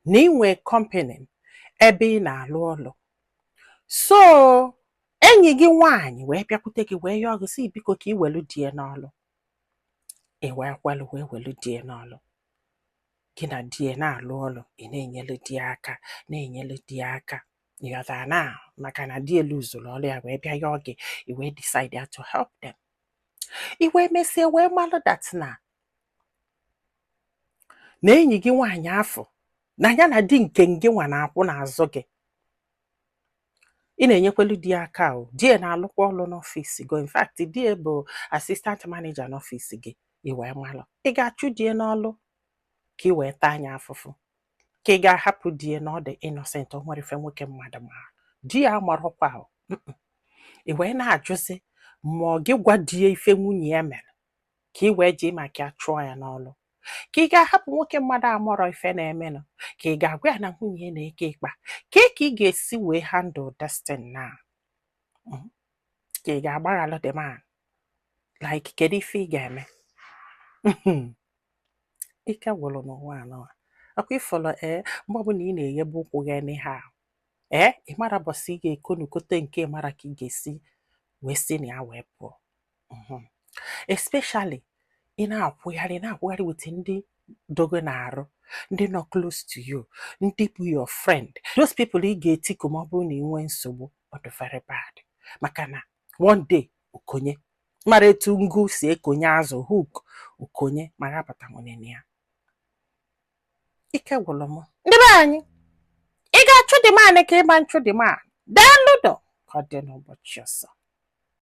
Na ị nwee company ebe ị na-alụ ọlụ, so enyi gị nwaanyị wee bịakwute gị, wee yọọ gị sị biko ka ị welu di ya n'ọlụ. Ị wee kwelụ, wee welu di ya n'ọlụ. Gị na di ya na-alụ ọlụ, ị na-enyelu di ya aka, na-enyelu di ya aka, ịghọtara na maka na di elu zụrụ ọlụ ya wee bịa yọọ gị, ị wee decide ya to help them. Ị wee mesie wee malụ that na enyi gị nwaanyị afọ na ya na di nke gị nwa na-akwụ n'azụ gị. Ị na-enyekwelu di ya aka o, di ya na-alụkwa ọlụ n'ọfịs gị. In fact, di ya bụ assistant manager n'ọfịs gị. Ị wee malụ, ị ga-achụ di ya n'ọlụ ka ị wee taa anya afụfụ, ka ị ga-ahapụ di ya na ọ dị innocent, o nwere ife nwoke mmadụ ma di ya amarọkwa o. Ị wee na-ajụzi ma ọ gị gwa di ya ife nwunye ya mere ka ị wee jee maka ya chụọ ya n'ọlụ, ka ị ga-ahapụ nwoke mmadụ amụrọ ife na-emenụ, ka ị ga-agwa ya na nwunye ya na-eke ịkpa ka ị ga-esi wee handle this thing now? Ka ị ga-agbaghalụ the man? Like, kedu ife ị ga-eme? Ike gwụrụ n'ụwa anọ akwa ịfọrọ. Ee, mgbe ọbụla ị na-eghebe ụkwụ gị anyhow, ee, ị mara bọsị ị ga-ekonukote nke ị mara ka ị ga-esi wee si na ya wee pụọ. Especially ị na-akwụgharị na-akwụgharị with ndị dogo na-arụ, ndị nọ close to you, ndị bụ your friend, those people ị ga-etiku ma ọ bụrụ na ị nwee nsogbu. Ọ dị very bad, maka na one day okonye mara etu ngụ si ekonye azụ hook, okonye ma rapụta nwere na ya. Ike gwụrụ m. Ndị be anyị, ị ga-achụ the man ka ịma nchụ the man? Daalụ nụ, ka ọ dị n'ụbọchị ọzọ.